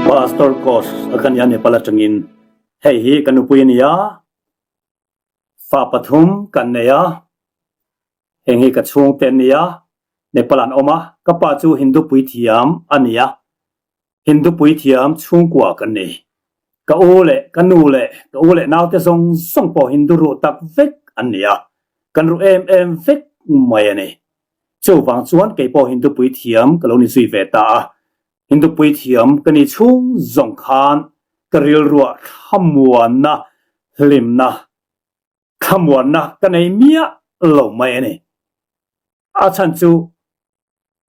Pastor Kosh a ka nia Nepal atangin hei hi ka nupui a nia fa pathum kan nei a heng hi ka chhungte an nia Nepal an awm a ka pa chu Hindu puithiam a nia Hindu puithiam chhungkua kan ni ka u leh ka nu leh ka u leh naute zawng zawng pawh Hindu ruh tak vek an nia kan ruh em em vek mai a ni. Chuvang chuan kei pawh Hindu puithiam ka lo ni zui ve ta a. Hindu puithiam ka nih chhung zawng khan ka rilruah thlamuanna, hlimna, thlamuanna ka nei miah lo mai a ni. A chhan chu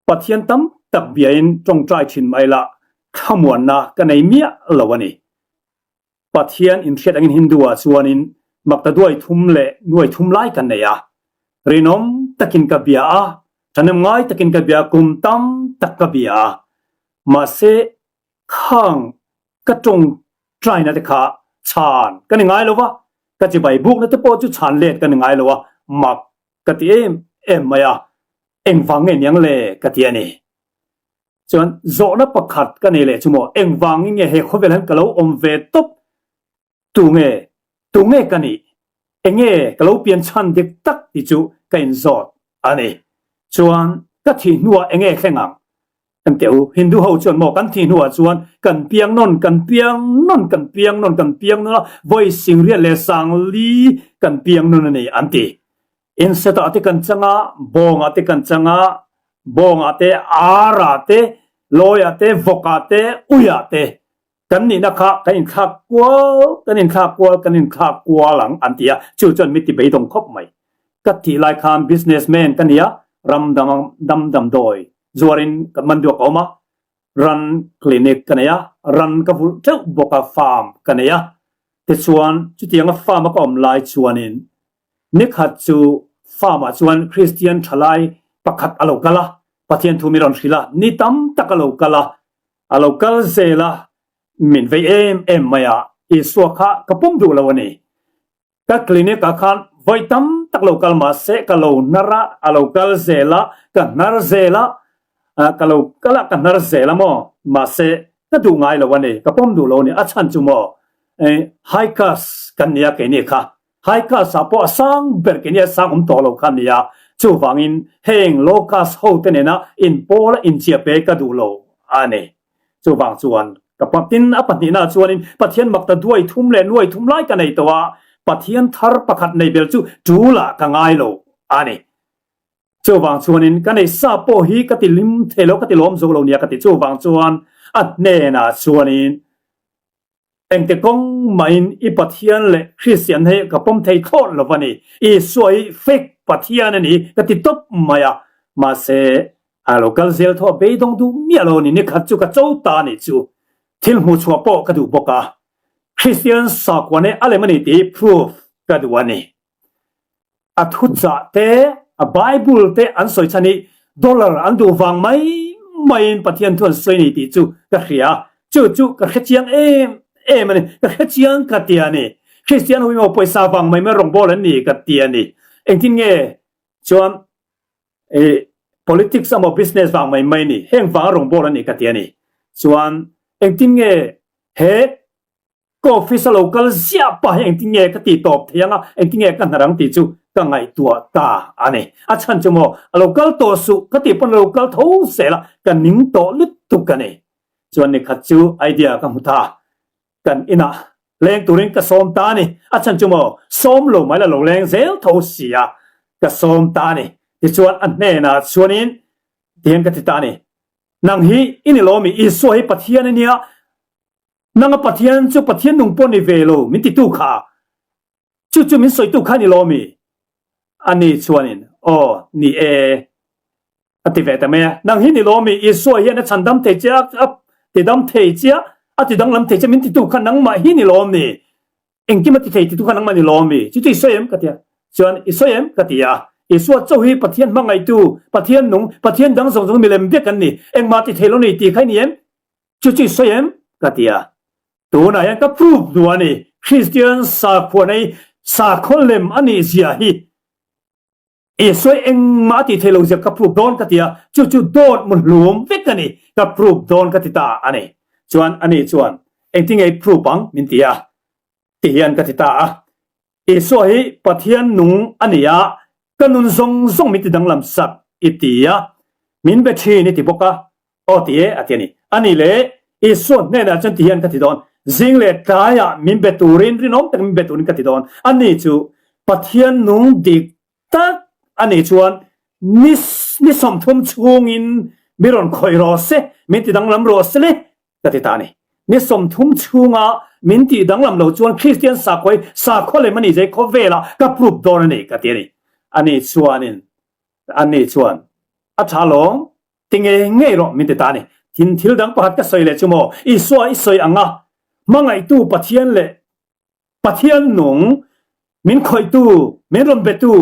Pathian tam tak biain tawngtai thin mai la thlamuanna ka nei miah lo a ni. Pathian inhriat angin Hindu-ah chuanin maktaduai thum leh nuai thum lai kan nei a. Rinawm takin ka bia a, thahnem ngai takin ka bia a, kum tam tak ka bia a. Mahse, khang ka tawngtaina te kha chhan ka ni ngai lo va, ka chibai bukna te pawh chu chhan let ka ni ngai lo a, mak ka ti em em mai a, engvang nge niang le ka ti a ni. Chuan zawhna pakhat ka nei leh chu maw, engvangin nge he khawvel hian ka lo awm ve tawp? Tu nge? Tu nge ka nih? Enge ka lo pian chhan dik tak tih chu ka inzawt a ni. Chuan ka thih hnuah enge thleng ang? Kan teh u, Hindu ho chuan maw kan thih hnuah chuan kan piang nawn, kan piang nawn, kan piang nawn, kan piang nawn a, vawi singriat leh sangli kan piang nawn a ni an ti. Inset ah te kan chang a, bawng ah te kan chang a, bawng ah te, ar ah te, lawi ah te, vawk ah te, ui ah te kan nihna kha kan inthlak kual, kan inthlak kual, kan inthlak kual ang an ti a, chu chuan mi ti beidawng khawp mai. Ka tih lai khan business man ka ni a, ram dang dam damdawi zuarin ka man duak a awm a, ran clinic ka nei a, ran ka vulh teuh bawk a, farm ka nei a, tichuan chutianga farm a ka awm lai chuanin Nikhat chu farm ah chuan Kristian thalai pakhat a lo kal a, Pathian thu min rawn hrilh a, ni tam tak a lo kal a, a lo kal zel a, min vei em em mai a, Isua kha ka pawm duh lo a ni. Ka clinic ah khan vawi tam tak lo kal mah se ka lo hnar a, a lo kal zel a, ka hnar zel a, ka lo kal a, ka hnar zel a maw, mahse ka duh ngai lo a ni, ka pawm duh lo a ni, a chhan chu maw high caste kan nia keini kha, High caste ah pawh a sang ber ke nia sang awm tawh lo kha nia. Chuvangin heng low caste ho te nena inpawl a inchiah pe ka duh lo a ni. Chuvang chuan ka pa tin a pahnihna chuanin Pathian makta duai thum leh nuai thum lai ka nei tawh a, Pathian thar pakhat nei bel chu tul ah ka ngai lo a ni. Chuvang chuanin ka nei sa pawh hi ka ti lim thei lo ka ti lawm zo lo nia ka ti. Chuvang chuan a hnenah chuanin Engte kawng mahin i Pathian leh Kristian hi ka pawm thei thlawt lo a ni. Isua hi fake Pathian a ni ka ti tawp mai a. Mahse, a lo kal zel thaw a beidawng duh miah lo a ni. Nikhat chu ka cho ta a nih chu. Thil hmuhchhuah pawh ka duh bawk a. Kristian sakhua nei a lem a ni tih hi proof ka duh a ni. A thuchah te, a Bible te an sawi chhan hi dollar an duh vang mai maiin Pathian thu an sawi a ni tih chu ka hria. Chu chu ka hre chiang em em a ni. Ka hre chiang ka ti a ni. Kristian ho hi maw pawisa vang mai mai rawngbâwl an ni ka ti a ni. Engtin nge chuan i politics emaw business vang mai mai a ni. Heng vanga rawngbâwl an ni ka ti a ni. Chuan engtin nge he Ka office a lo kal ziah pah hi engtin nge ka tih tawp thei ang a, engtin nge ka hnar ang tih chu ka ngaihtuah ta a ni. A chhan chu maw, a lo kal tawh suh ka tih pawn a lo kal tho zel a, ka ning tawh lutuk a ni. Chuan nikhat chu idea ka hmu ta, kan inah leng turin ka sawm ta a ni. A chhan chu maw, sawm lo mai la lo leng zel tho si a, ka sawm ta a ni. Tichuan a hnenah chuanin tihian ka ti ta a ni, Nang hi i ni lo mi, Isua hi Pathian a nia, Nanga Pathian chu Pathian nung pawh ni ve lo min titu kha, chu chu min sawitu kha ni lo mi? Ani chuanin, Aw, ni e, a ti ve ta mai a. Nang hi ni lo mi? Isua hian a chhandam thei che a, a tidam thei che a, a tidanglam thei che min titu kha nangmah hi ni lo mi? Engkim a ti thei titu kha nangmah ni lo mi? Chu chu i sawi em? ka ti a. Chuan, I sawi em? ka ti a. Isua chauh hi Pathian hmangaihtu, Pathian nung, Pathian dang zawng zawng milem vek an ni. Engmah ti thei lo ni tih kha i ni em? Chu chu i sawi em? Ka ti a. Tunah hian ka proof duh a ni. Kristian sakhua nei sakhaw lem a nih zia hi Isua engmah a tih theih lo zia ka proof dawn ka ti a. Chu chu dawt mu hlum vek a ni. Ka proof dawn ka ti ta a ni. Chuan ani chuan, Engtinge i prove ang? min ti a. Ti hian ka ti ta a. Isua hi Pathian nung a ni a, ka nun zawng zawng min ti danglam sak i ti a, min be thin i ti bawk a, aw ti e a ti a ni. A ni le, Isua hnenah chuan ti hian ka ti dawn, zing leh tlaiah min be turin, rinawm tak min be turin ka ti dawn. A ni chu Pathian nung dik tak a nih chuan ni ni 30 chhungin mi rawn khawih rawh se, min ti danglam rawh se le ka ti ta a ni. Ni 30 chhunga min tih danglam lo chuan Kristian sakhua hi sakhua lem a nih zai khawvelah ka prove dawn a ni ka ti a ni. Ani chuanin ani chuan a tha lawm ti ngei ngei rawh min ti ta a ni. Tin thil dang pakhat ka sawi leh chu maw Isua i sawi anga hmangaihtu Pathian leh Pathian nung, min khawihtu, min rawn betu,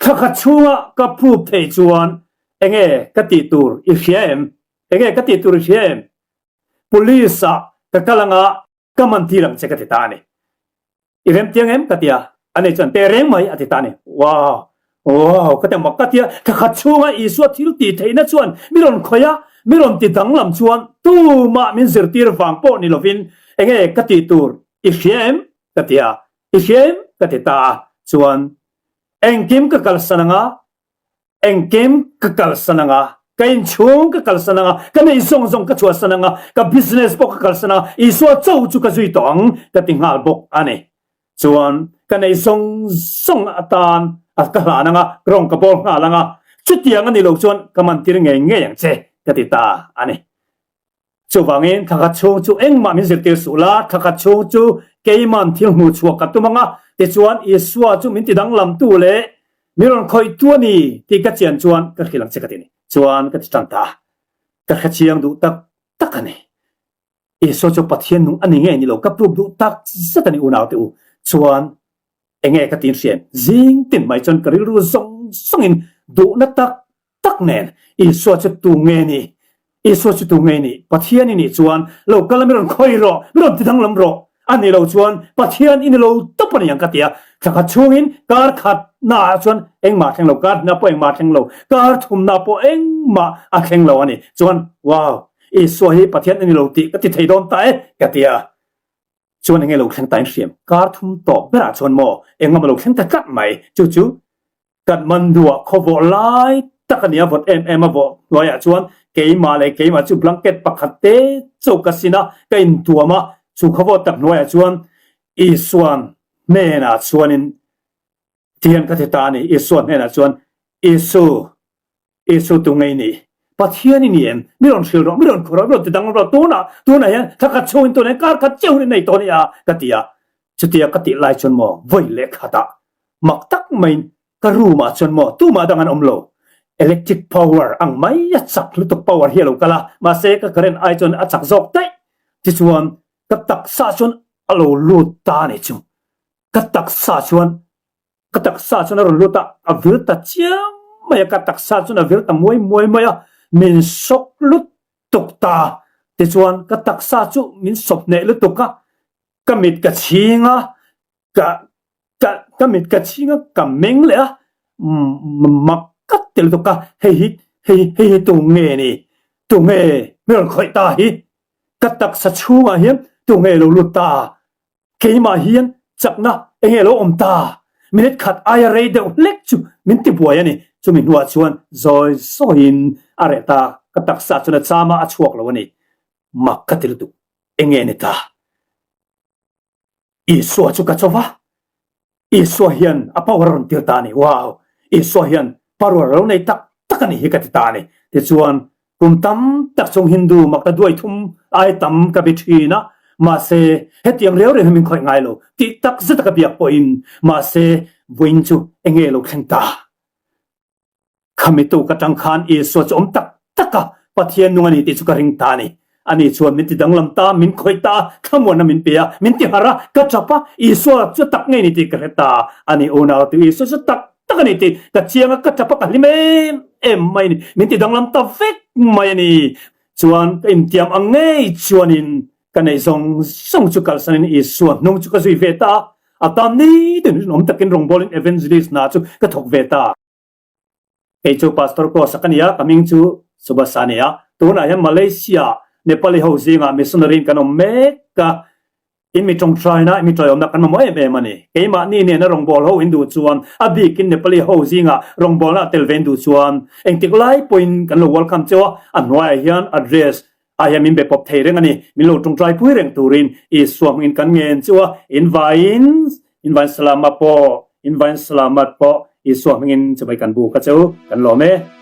thla khat chhunga ka prove theih chuan enge ka tih tur i hria em? Enge ka tih tur i hria em? Police ah ka kal anga ka man tir ang che ka ti ta a ni. I rem tiang em? Ka ti a. Ani chuan teh reng mai a ti ta a ni. Wow! Wow! Ka ti mak ka ti a. Thla khat chhunga Isua thil tih theihna chuan mi rawn khawih a, mi rawn ti danglam chuan tumah min zirtir vang pawh ni lovin enge ka tih tur I hria em? ka ti a. I hria em? ka ti ta a. Chuan, Engkim ka kalsan anga, engkim ka kalsan anga, ka inchhung ka kalsan anga, ka neih zawng zawng ka chhuahsan anga, ka business pawh ka kalsan anga, Isua cho chu ka zui tawh ang, ka ti nghal bawk a ni. Chuan, ka neih zawng zawng atan a ka hlan anga, rawng ka bawl nghal anga, chutiang a ni lo chuan ka mantir ngei ngei ang che, ka ti ta a ni. Chuvangin thla khat chhung chu engmah min zirtir suh la, thla khat chhung chu keiman thil hmuh chhuak ka tum ang a, tichuan Isua chu min tidanglamtu leh min rawn khawihtu a ni tih ka chian chuan ka hrilh ang che ka ti a ni. Chuan ka ti tan ta a, ka hrechiang duh tak tak a ni. Isua chu Pathian nung a ni ngei ni lo, ka prove duh tak zet a ni unaute u. Chuan enge ka tin hriam? Zing tin mai chuan ka rilru zawng zawngin duhna tak tak nen Isua chu tu nge ni? Isua chu tu nge ni? Pathian i nih chuan lo kal a mi rawn khawi rawh, mi rawn ti danglam rawh. A nih lo chuan Pathian i ni lo tawp a ni ang ka ti a. Thla khat chhungin kar khat naah chuan engmah a thleng lo, kar hnihna pawh engmah a thleng lo, kar thumna pawh engmah a thleng lo a ni. Chuan wow, Isua hi Pathian a ni lo tih ka ti thei dawn ta e ka ti a. Chuan enge lo thleng ta in hriam? Kar thum tawp berah chuan maw engmah lo thleng ta tlat mai. Chu chu Kathmandu-ah khaw vawh lai tak a ni a, vawt em em a vawh hnuaiah chuan keimah leh keimah chu blanket pakhat te chauh ka sin a, ka intuam a, chu khaw vawt tak hnuaiah chuan Isuan hnenah chuanin tihian ka ti ta a ni, Isua hnenah chuan, Isu, Isu tu ngei ni, Pathian i ni em? Mi rawn hrilh rawh, mi rawn khaw rawh, mi rawn ti dang rawh, tunah, tunah hian thla khat chhungin tunah hian kar khat chiah hun i nei tawh a ni a, ka ti a. Chutia ka tih lai chuan maw vawi leh khatah mak tak maiin ka room ah chuan maw tumah dang an awm lo. Electric power ang mai a chak lutuk power hi a lo kal a, mahse ka current ai chuan a chak zawk daih. Tichuan ka taksa chuan a lo lut ta a ni chu. Ka taksa chuan ka taksa chuan a rawn lut a, a vir ta chiam mai a, ka taksa chuan a vir ta muai muai mai a, min sawk lutuk ta. Tichuan ka taksa chu min sawp hneh lutuk a, Ka mit ka chhing a, ka ka ka mit ka chhing a, ka meng leh a, mak ka ti lutuk a, hei hi hei hei hi tu nge ni? Tu nge mi rawn khawih ta hi? Ka taksa chhungah hian tu nge lo lut ta? Keimah hian chakna eng nge lo awm ta? Minute khat aia rei deuh hlek chu min ti buai a ni. Chumi hnuah chuan zawi zawiin a reh ta, ka taksa chuan a cham a, a chhuak lo a ni. Mak ka ti lutuk. Enge ni ta? Isua chu ka cho va. Isua hian a power a rawn tir ta a ni. Wow! Isua hian power a lo nei tak tak a ni hi ka ti ta a ni. Tichuan, kum tam tak chung Hindu makta duai thum ai tam ka bi thin a, mahse hetiang reu reu hi min khawih ngai lo tih tak zet a ka biak pawhin, mahse vawiin chu enge lo thleng ta? Khami tuk atang khan Isua chu awm tak tak a, Pathian nung a ni tih chu ka ring ta a ni. Ani chuan min ti danglam ta, min khawih ta a, thlamuanna min pe a, min ti harh a, ka tap a, Isua chu tak ngei ni tih ka hre ta a ni. Unau tu Isua chu tak tak a ni tih ka chiang a, ka tap a, ka hlim em em mai a ni. Min ti danglam ta vek mai a ni. Chuan ka intiam ang ngei chuanin ka neih zawng zawng chu kalsanin Isua hnung chu ka zui ve ta a, a tan nitin rinawm takin rawngbawlin evangelist hna chu ka thawk ve ta. Kei chu Pastor Kosa ka ni a, ka hming chu Subasa a ni a, tunah hian Malaysia. Nepali ho zingah missionary in kan awm mek a, in mi tawngtaina, in mi tawiawmna kan mamawh em em a ni. Keimahni nena rawngbâwl ho in duh chuan, a bikin Nepali ho zingah rawngbâwlna a tel ve in duh chuan, engtik lai pawhin kan lo welcome cheu a, a hnuaiah hian address ah hian min be pawp thei reng a ni. Min lo tawngtai pui reng turin Isua hmangin kan ngen cheu a, in vaiin, in vain salamat pawh, in vain salamat pawh Isua hmangin chibai kan buk a cheu, kan lawm e.